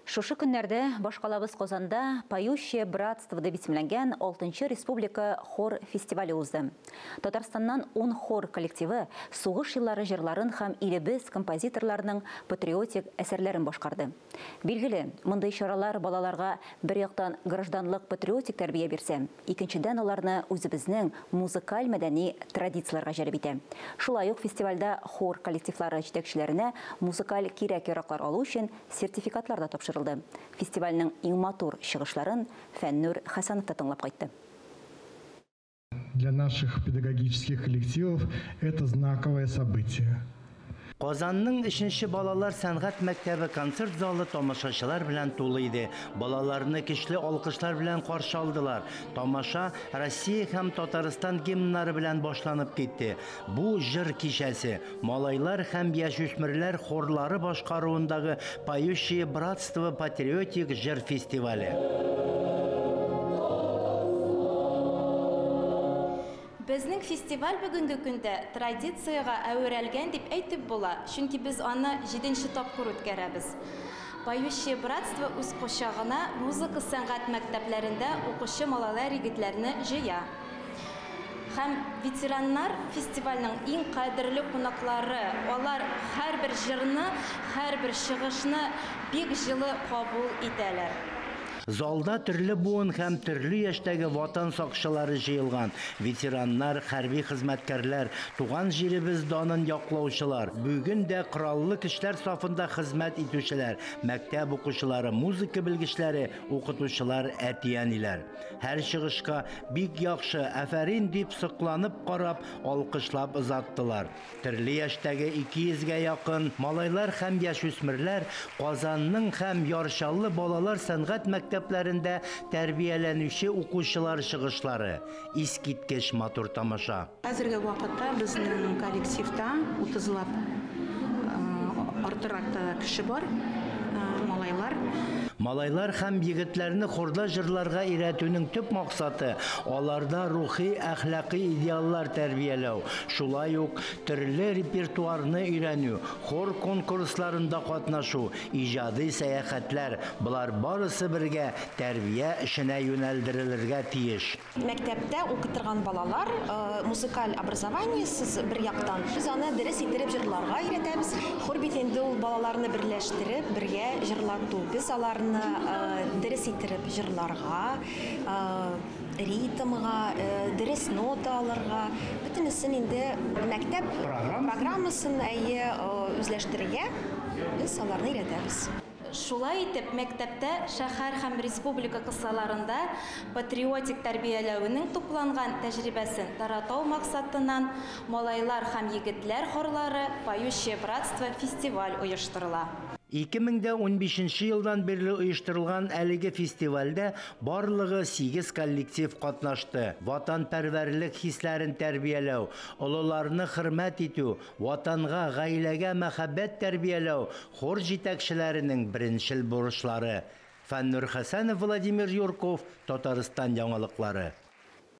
Шушы көннәрдә башкалабыз Казанда «Поющее братство» дип исемләнгән 6 республика хор фестивале узды. Татарстаннан 10 хор коллективы сугыш еллары җырларын һәм илебез композиторларының патриотик әсәрләрен башкарды. Билгеле, мондый чаралар балаларга бер яктан гражданлык патриотик тәрбия бирсә, икенчедән аларны үзебезнең музыкаль мәдәни традицияләргә җәлеп итә. Шулай ук фестивальдә хор коллективлары җитәкчеләренә музыкаль кирәк-яраклар алу өчен сертификатлар да тапшырылды. Фестивальнең иң матур чыгышларын Фәннур Хәсәнов та тыңлап кайтты. Для наших педагогических коллективов это знаковое событие. Казанның 3нче балалар сәнгать мәктәбе концерт залы тамашачылар белән тулы иде. Балаларны көчле алкышлар белән каршы алдылар. Тамаша Россия һәм Татарстан гимннары белән башланып китте. Бу җыр кичәсе малайлар һәм яшүсмерләр хорлары башкаруындагы «Поющее братство» патриотик җыр фестивале. Безнең фестиваль бүгенге көндә традициягә әверелгән дип әйтеп була, чөнки без аны 7нче тапкыр үткәрәбез. «Поющее братство» үз кочагына музыка сәнгать мәктәпләрендә укучы малайлар егетләрне җыя. Һәм ветераннар фестивальнең иң кадерле кунаклары, алар һәрбер җырны, һәрбер чыгышны бик җылы кабул итәләр. Залда төрле буын һәм төрле яшьтәге ватан сакчылары җыелган. Ветераннар, хәрби хезмәткәрләр, туган җиребез данын яклаучылар, бүген дә кораллы көчләр сафында хезмәт итүчеләр, мәктәп укучылары, музыка белгечләре, укытучылар, әти-әниләр. Һәр чыгышка бик яхшы, афәрин дип сокланып карап, алкышлап озаттылар. Төрле яшьтәге 200гә якын малайлар һәм яшүсмерләр Казанның һәм Яр Чаллы балалар сәнгать мәктәпләрендә тәрбияләнүче укучылар чыгышлары. Искиткеч матур тамаша. Хәзерге вакытта безнең коллективта 30лап артырак та кеше бар, малайлар. Малайлар һәм егетләрне хорда җырларга өйрәтүнең төп максаты аларда рухи, әхлакый идеаллар тәрбияләү, шулай ук төрле репертуарны өйрәнү, хор конкурсларында катнашу, иҗади сәяхәтләр, болар барысы бергә тәрбия эшенә юнәлдерелергә тиеш. Мәктәптә укытырган балалар музыкаль образованиесез бер яктан. Без аны дөрес иттереп җырларга өйрәтәбез. Хор бит инде ул балаларны берләштереп, бергә җырлату. Без аларны дөрес иттереп җырларга, ритмга, дөрес нота алырга, бөтенесен инде мәктәп программасын әйе үзләштерергә без аларны өйрәтәбез. Шулай итеп, мәктәптә шәһәр һәм республика кысаларында патриотик тәрбияләүнең тупланган тәҗрибәсен таратау максатыннан малайлар һәм егетләр хорлары «Поющее братство» фестиваль оештырыла. 2015 елдан бирле оештырылган әлеге фестивальдә барлыгы 8 коллектив катнашты. Ватанпәрвәрлек хисләрен тәрбияләү, олыларны хөрмәт итү, ватанга, гаиләгә мәхәббәт тәрбияләү хор җитәкчеләренең беренчел бурычлары. Фәннур Хәсәнов, Владимир Юрков, Татарстан яңалыклары.